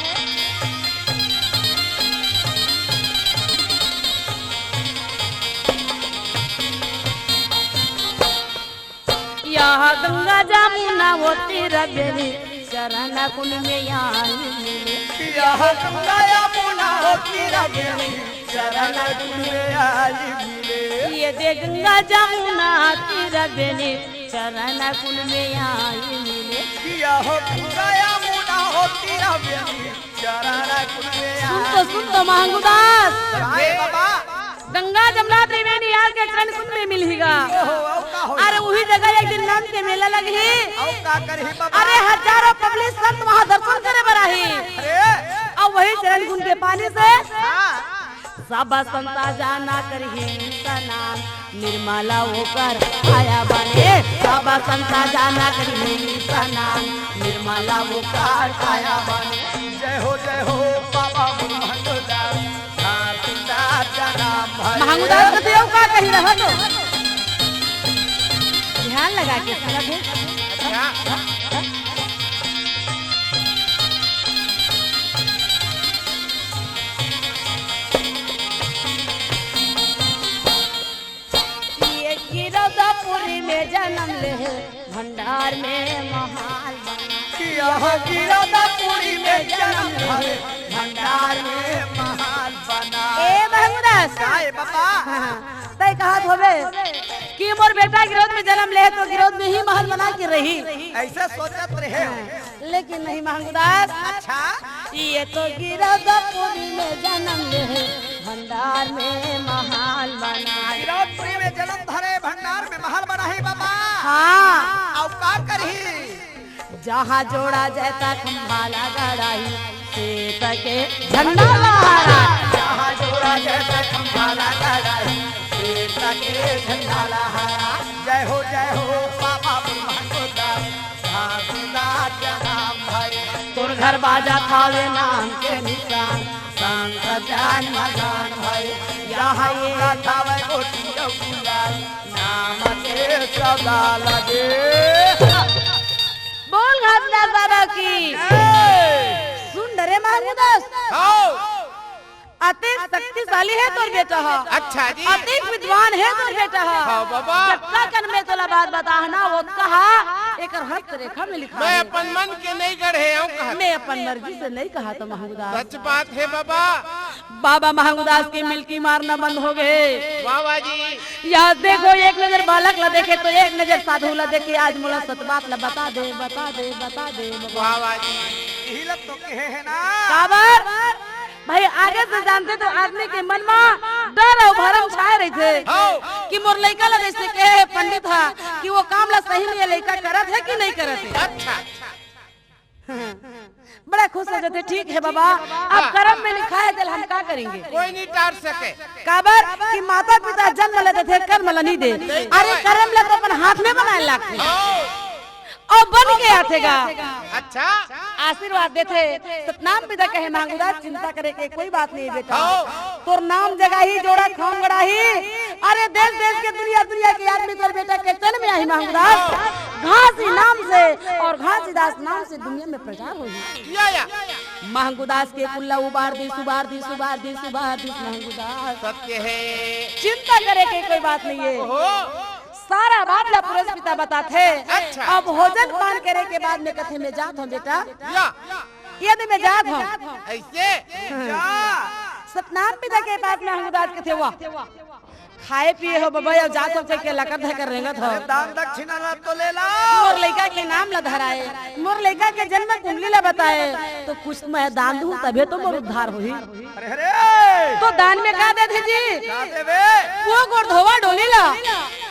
यह गंगा जमुना होती रबेली, चरण कुंड में आई मिले। यह गंगा जमुना होती रबेली, चरण कुंड में आई मिले। ये दे गंगा जमुना तीर बेनी, चरण कुंड में आई मिले। यह गंगा जमुना होती रबेली, चरण कुंड में सुन तो, आई सुन तो महंगुदास। अरे बाबा। गंगा जमुना त्रिवेणी यार के चरण कुंड में मिलही गा। ओहो, अउ का होही? अरे उही जगह एक दिन नंद के मेला लगही। अउ का करही बाबा? अरे हजारों पब्लिक संत वहाँ दर्शन करे बर आही। अरे। अउ वही चरण कुंड के पानी से हाँ। सब संता जाना करही स्नान, निर्मला ओकर काया बने। सब संता जाना करही स्नान, निर्मला ओकर काया बने। जय हो, जय हो, बाबा महंगुदास, शांति साथ जन्म भये। महंगुदास के देव का कही रहा तो ध्यान लगा के सुनत हे। अच्छा। ये गिरौदापुरी में जन्म ले, भंडार में महाल बना। यह गिरौदापुरी में जन्म ले, भंडार में महाल बना। ए महंगुदास। का ए बाबा? हाँ, हाँ। तय कहत होबे कि मोर बेटा गिरौद में जन्म ले तो गिरौद में ही महल बना के रही। ऐसे सोचत रहे हो। हाँ। लेकिन नहीं महंगुदास। अच्छा। ये तो गिरौदापुरी में जन्म ले, भंडार में महाल बना। गिरौदपुरी में जन्म धरे, भंडार में महल बनाही बाबा। हाँ। अउ का करही? जहाँ जोड़ा जाता खंभाला गड़ाही, सेत के झंडा लहरा। जहाँ जोड़ा जाता खंभाला गड़ाही, सेत के झंडा लहरा। जय हो, जय हो, बाबा ब्रह्मदेव। साधुनाथ जनाम भाई, तोर घर बाजा थावे नाम के निशान, संत जान मजान भाई, यहाँ ये थावे गोटी गुलाल, नाम के सदा लगे। बोल घासदास बाबा की। जय। सुन डरे महंगुदास। हाँ। अतेक शक्तिशाली हे तोर बेटा ह। अच्छा जी। अतेक विद्वान हे तोर बेटा ह। हाँ बाबा। जतका कन में तोला बात बताहना, ओतका ह एकर हस्तरेखा में लिखा मैं हे। अपन मन के नहीं गढ़े हूँ कहा। मैं अपन मर्जी से नहीं कहा तो महंगुदास। सच बात हे बाबा। बाबा महंगुदास के मिलकी मारना बंद हो गे। वाह वाह जी। या देखो, एक नजर बालक ला देखे तो एक नजर साधु ला देखे। आज मोला सत बात ला बता दे, बता दे, बता दे बाबा। वाह वाह जी। यही ला तो कहे हे ना। काबर? भाई, आगे से जानते तो आदमी के मन मा डर अउ भरम छाए रहिथे। हाँ। कि मोर लइका ला जइसे कहे हे पंडित हा कि वो काम ला सही में ये लइका करत हे कि नहीं करत हे। अच्छा। बड़ा खुश हो जाथे। ठीक हे बाबा, अब करम में लिखा हे, तेला हम का करेंगे? कोई नहीं टार सके। काबर कि माता पिता जन्म ले देथे, कर्म ला नहीं दे। अरे, करम ला तो अपन हाथ में बनाए लागथे। अउ बन के आथे गा। अच्छा। आशीर्वाद देथे। सतनाम पिता कहे, महंगू दास, चिंता करे के कोई बात नहीं बेटा। हाँ। तोर नाम जगाही, जोड़ा खाम गड़ाही। अरे, देश देश के, दुनिया दुनिया के आदमी तोर बेटा के चरण में आही महंगू दास। घासीदास नाम से अउ घासीदास नाम से दुनिया में प्रचार होही। या, या। महंगू दास के कुल ला उबार दिस, उबार दिस, उबार दिस, उबार दिस महंगू दास। सत्य हे। चिंता करे के कोई बात नहीं हे। ओहो। सारा बात ला पुरस पिता बताथे। अच्छा। अब भोजन पान करे के बाद में कथे, मैं जात हंव बेटा। या। ये दे मैं जात हंव। अइसे? जा। सतनाम पिता के पास में महंगू दास कथे, वाह, खाए पिए हो बाबा, अउ जात हंव कहिके लकर धकर रेंगत हव। अरे दान दक्षिणा ला तो ले ला। मोर लइका के नाम ला धराए, मोर लइका के जन्म कुंडली ला बताए, तो कुछ मैं दान दूं तभे तो मोर उद्धार होही। अरे, अरे। तो दान में का देथे जी? का देबे? वो गोड़ धोवा डोली ला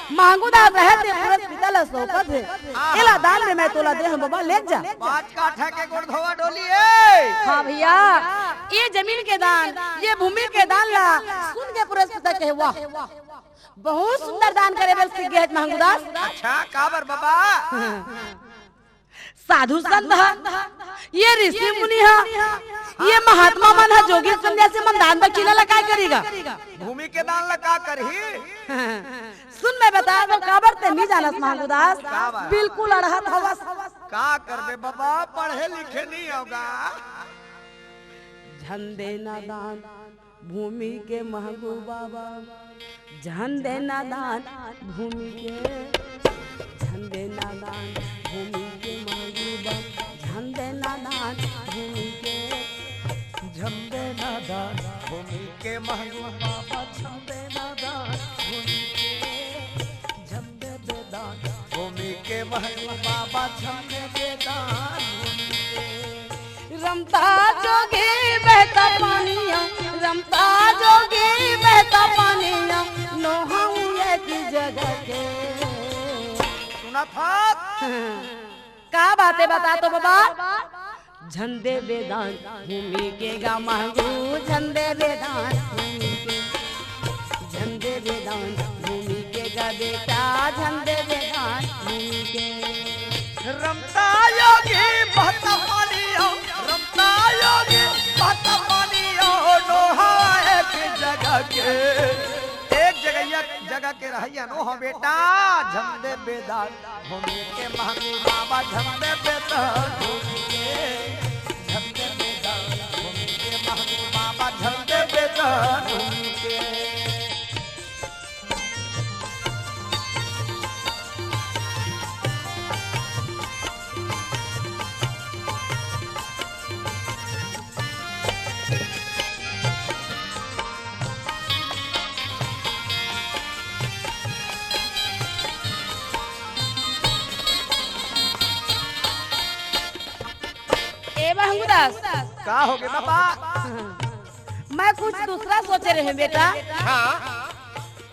महंगू दास रहे ते पुरस पिता ला सौंपत हे। हाँ। एला दान में मैं तोला दे हंव बाबा, ले जा। पाँच काठा के गोड़ धोवा डोली हे। हाँ भइया, ये जमीन के दान, ये भूमि के दान ला सुन के पुरस पिता कहे, वाह, बहुत सुंदर दान करे बर सीख गे हे महंगू दास। अच्छा, काबर बाबा? साधु संत ह, ये ऋषि मुनि ह, ये महात्मा मन ह, जोगी सन्यासी मन दान दक्षिणा ला काय करही गा? भूमि के दान ला का करही? सुन, मैं बता दंव, काबर ते नहीं जानस महंगू दास। का बात? बिल्कुल अड़हत हवस। का करबे बाबा, पढ़े लिखे नहीं हंव गा। झन देना दान भूमि के महंगू बाबा, झन देना दान भूमि के, झन देना दान भूमि के महंगू बाबा, झन देना दान भूमि के, झन देना दान भूमि के महंगू बाबा, झन देना दान भूमि के, झन देबे दान भूमि के महंगू बाबा, झन देबे दान भूमि के। रमता जोगी बहता पानिया, रमता जोगी बहता पानिया, नोहंव एक जगह के। सुनत हस? का बात हे बता तो बाबा? झन देबे दान भूमि के गा महंगू, झन देबे दान भूमि के। झन देबे दान भूमि के गा बेटा, झन देबे दान भूमि के। रमता जोगी बहता पानिया, रमता जोगी बहता पानिया, नोहंव एक जगह के। एक जगह, जगह के रहइया नोहंव बेटा, झन देबे दान भूमि के महंगू बाबा, झन देबे दान भूमि के, झन देबे दान भूमि के महंगू बाबा, झन देबे दान भूमि के। ए महंगू दास। का होगे बाबा? मैं कुछ दूसरा सोचे रहेंव बेटा। हाँ।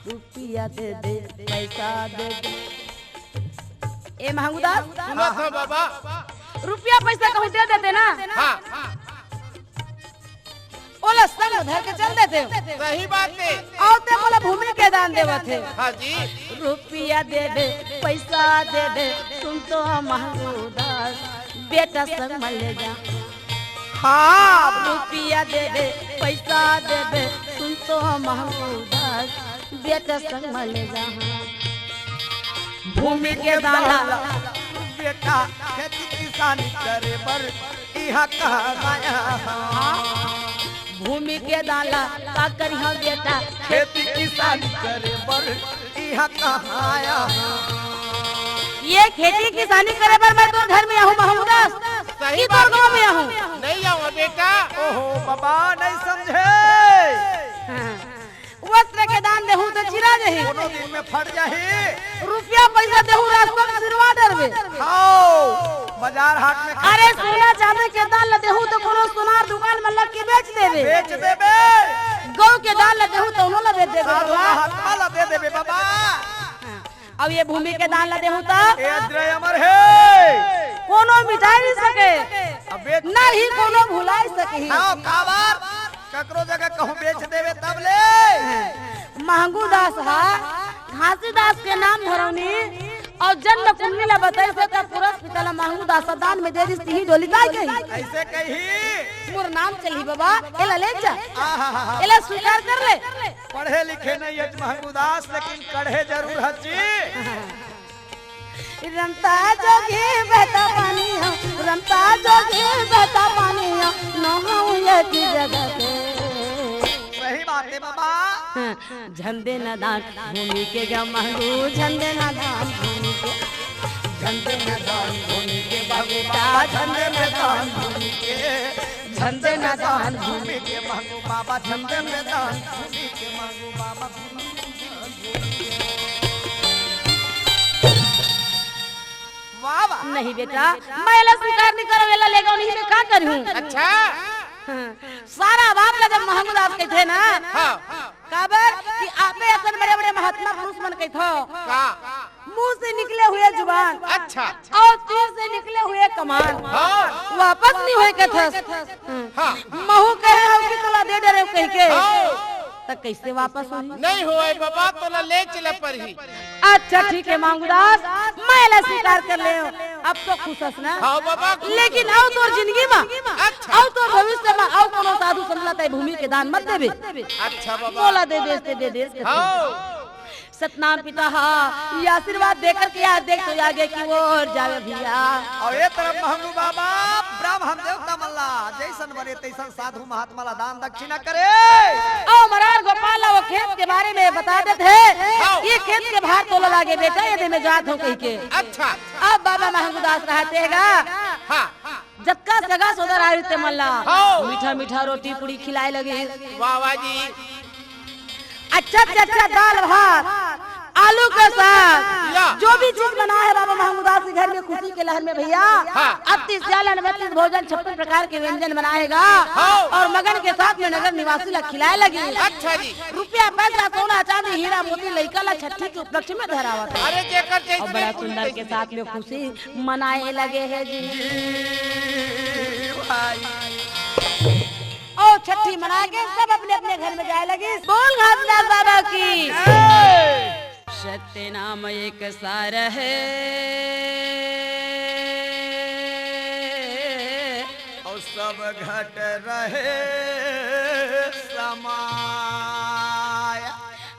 रुपया दे दे, पैसा दे दे। ए महंगू दास। सुनत हंव बाबा। रुपया पैसा कहूं दे देते ना। हाँ। ओला संग धर के चल देते। सही बात हे। अउ ते मोला भूमि के दान देवत हे। हाँ जी। रुपया देबे, पैसा देबे, सुन तो महंगू दास, बेटा संग म ले जा। हाँ। रुपया देबे, पैसा देबे, सुन तो महंगू दास, बेटा संग म ले जा। भूमि के दान ला। बेटा, खेती किसानी करे बर इहाँ कहाँ आया हंव? भूमि के दान ला का करिहंव बेटा? खेती किसानी करे बर इहाँ कहाँ आया हंव? ये खेती किसानी करे बर मैं तोर घर में आहूं, महंगू दास? सही कि तोर गांव में आहूं? नहीं आवा बेटा। ओहो बाबा, नहीं समझे। हाँ। वस्त्र के दान देहूं त चिरा जही। कोनो दिन में फट जाही। रुपया पैसा देहूं, रास्ता में सिरवा डरबे। हाँ, बाजार हाट में अरे, सोना चांदी के दान ल देहूं त कोनो सोनार दुकान में लग के बेच देबे। बेच देबे। गऊ के दान ला देहूं त उनो ला बेच देबे साधु बाबा। महात्मा ला दे देबे बाबा। हाँ। अउ ये भूमि के दान ला देहूं त ए अजरय अमर हे। कोनो मिटाय नइ सके। अबे ना ही कोनो भुलाय सके। हाँ, काबर? ककरो जगह कहूं बेच देबे तब ले। महंगू दास हा घासीदास के नाम धरौनी अउ जन्म कुंडली ला बताइस त पुरस पिता ला महंगू दास दान में दे दिस, तिही डोली काय कही? अइसे कही। मोर नाम चलही बाबा, एला ले जा। आहाहाहा। एला स्वीकार कर ले। पढ़े लिखे नइ हच महंगू दास, लेकिन कढ़े जरूर हच जी। रमता जोगी बहता पानी हो, रमता जोगी बहता पानी हो, नहाऊं एक जगह पे। सही बात हे बाबा। हाँ, झन दे ना दान भूमि के गा महंगू, झन दे ना दान भूमि के, झन दे ना दान भूमि के बाबू बेटा, झन दे ना दान भूमि के, झन दे ना दान भूमि के महंगू बाबा, झन दे ना दान भूमि के महंगू बाबा। वाह, वाह। नहीं बेटा, मैं एला स्वीकार नइ करंव, एला लेगव नहीं, मैं का करहूं? अच्छा। हाँ, सारा बात ला जब महंगू दास कहिथे ना, हाँ। काबर कि आपे असन बड़े-बड़े महात्मा पुरुष मन कहिथव। का? मुंह से निकले हुए जुबान अच्छा। अउ तीर से निकले हुए कमान हाँ। वापस नइ होय कथस। हाँ। महूं कहे हंव कि तोला दे डरेंव कहिके। हाँ। त कइसे वापस होही? नइ होय बाबा, तोला ले चले परही। अच्छा ठीक हे महंगू दास, मैं एला स्वीकार कर लेंव। अब तो खुश हस ना? हाँ बाबा, खुश। लेकिन अउ तोर जिनगी म, अच्छा। अउ तोर भविष्य म, अउ कोनो साधु संत ला तैं भूमि के दान मत देबे। अच्छा बाबा। मोला दे देस ते दे देस। हाँ। सतनाम पिता हा, ये आशीर्वाद देकर के आज देख तो आगे की ओर जावे भइया। अउ ए तरफ महंगू बाबा ब्रह्म देवता मन ला जइसन बने तइसन साधु महात्मा ला दान दक्षिणा करे। अउ मरार गोपाल ला वो खेत के बारे में बता देत हे। हाँ। ये खेत के भार तोला लागे बेटा, ये दे मैं जात हंव कहिके। अच्छा। अब बाबा महंगू दास रहते गा। हाँ। जतका सगा सोदर आए रहिस ते मन ला हाँ। मीठा मीठा रोटी पूड़ी खिलाय लगिस। वाह, वाह जी। अच्छा से अच्छा दाल भात, आलू के साग, या। जो भी चीज बनाय हे बाबा महंगू दास के घर में खुशी के लहर में भइया, हाँ। अति सियालन बत्तीस भोजन छप्पन प्रकार के व्यंजन बनाय हे गा। हाँ। अउ मगन के साथ में नगर निवासी ला खिलाय लगिस। अच्छा जी। रुपया पैसा सोना चांदी हीरा मोती लइका ला छट्ठी के उपलक्ष्य में धरावत हे। अरे जेकर जइसे अउ बड़ा सुंदर के साथ में खुशी मनाय लगे हे जी। भाई। अउ छट्ठी मना के सब अपने अपने घर में जाय लगिस। बोल घासीदास बाबा की। जय। सत्य नाम एक सार हे। अउ सब घट रहे समाय।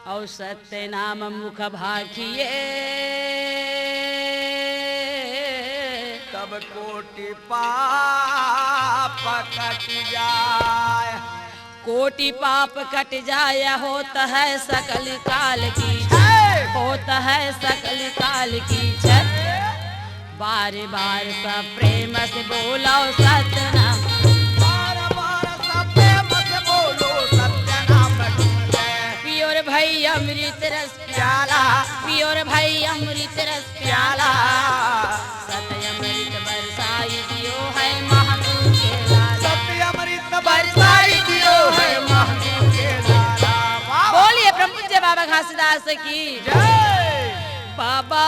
अउ सत्य नाम मुख भाखिए। तब कोटि पाप कटि जाय। कोटि पाप कटि जाय, होत हे सकल काल की। हे! होत हे सकल काल की छत। बार बार सब प्रेम से बोलो सतनाम। बार बार सब प्रेम से बोलो सतनाम की जय। पियो रे भाई अमृत रस प्याला, पियो रे भाई अमृत रस प्याला। सत अमृत बरसाई दियो है महंगू के लाला। सत अमृत बरसाई दियो है महंगू के लाला। वाह, वाह। बोलिए परम पूज्य बाबा घासीदास की। जय। बाबा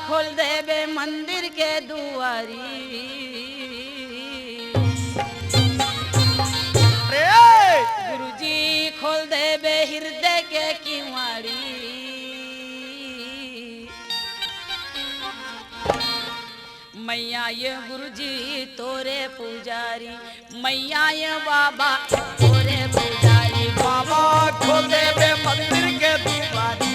खोल देबे मंदिर के दुआरी। अरे! गुरुजी खोल देबे हृदय के किवाड़ी। मैया ये गुरुजी तोरे पुजारी, मैया ये बाबा तोरे पुजारी। बाबा खोल देबे मंदिर के दुआरी,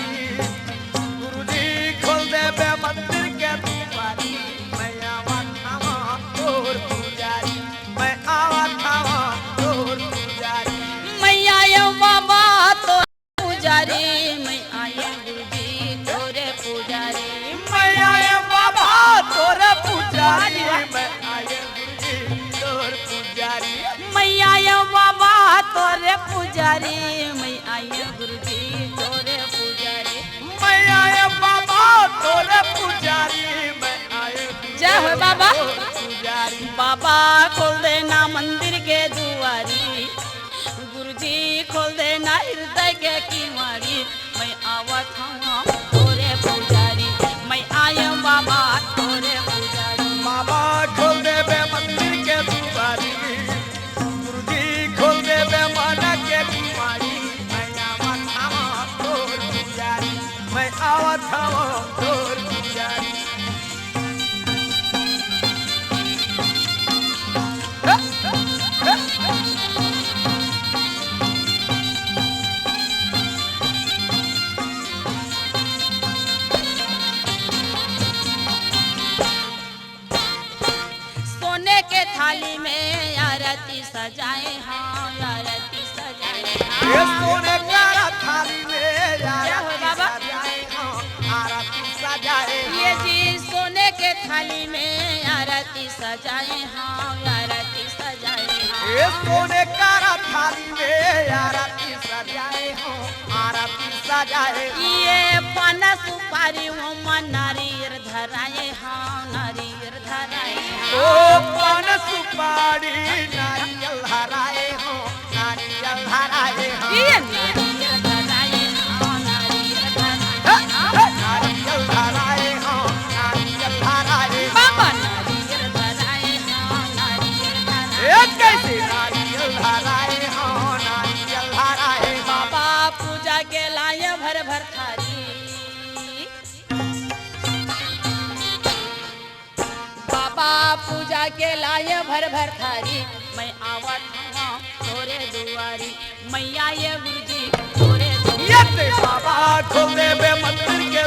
गुरुजी खोल देबे मंदिर के दुआरी। मैं आवत हवं तोर पुजारी, मैं आवत हवं तोर पुजारी। मैया ये बाबा तोर पुजारी, मैं आए गुरुजी तोरे पुजारी। मैं आए बाबा तोरे पुजारी, मैं आए गुरुजी तोर पुजारी। मैं आए बाबा तोरे पुजारी, मैं आए गुरुजी तोरे पुजारी। मैं आए बाबा तोरे पुजारी, मैं आए गुरुजी जय हो बाबा। तोर पुजारी। बाबा खोल देना मंदिर के दुआरी, गुरुजी खोल देना हृदय के किवाड़ी, मैं आवत हवं तोरे पुजारी, मैं आयं बाबा तोरे पुजारी। बाबा खोल देबे मंदिर के दुआरी, गुरुजी खोल देबे मन के किवाड़ी, मैं आवत हवं तोर पुजारी, मैं आवत हवं तोर पुजारी। सोने के थाली में आरती सजाए, हाँ, आरती सजाए, ये हाँ। सोने का थाली में आरती सजाए, हाँ, आरती सजाए, ये हाँ। जी सोने के थाली में आरती सजाए, हाँ, आरती सजाए, हाँ। ये सोने का थाली में आरती सजाए, हाँ, आरती सजाए, हाँ। ये पान सुपारी हो मन नारियर धराए, हाँ, नारियर धराए, ओ हाँ। पान सुपारी नारियल धराए हो, नारियल धराए हो। ये नारियल धराए हो, नारियल धराए हो। नारियल धराए हो, नारियल धराए हो। बाबा नारियल धराए हो, नारियल धराए हो। ए कैसे नारियल धराए हो, नारियल धराए हो। बाबा पूजा के लाए भर भर थारी। बाबा पूजा के लाए भर भर थारी, मैं आवत हवं तोरे दुआरी, मैया ये गुरुजी तोरे दुआरी। ये ते बाबा खोल देबे मंदिर के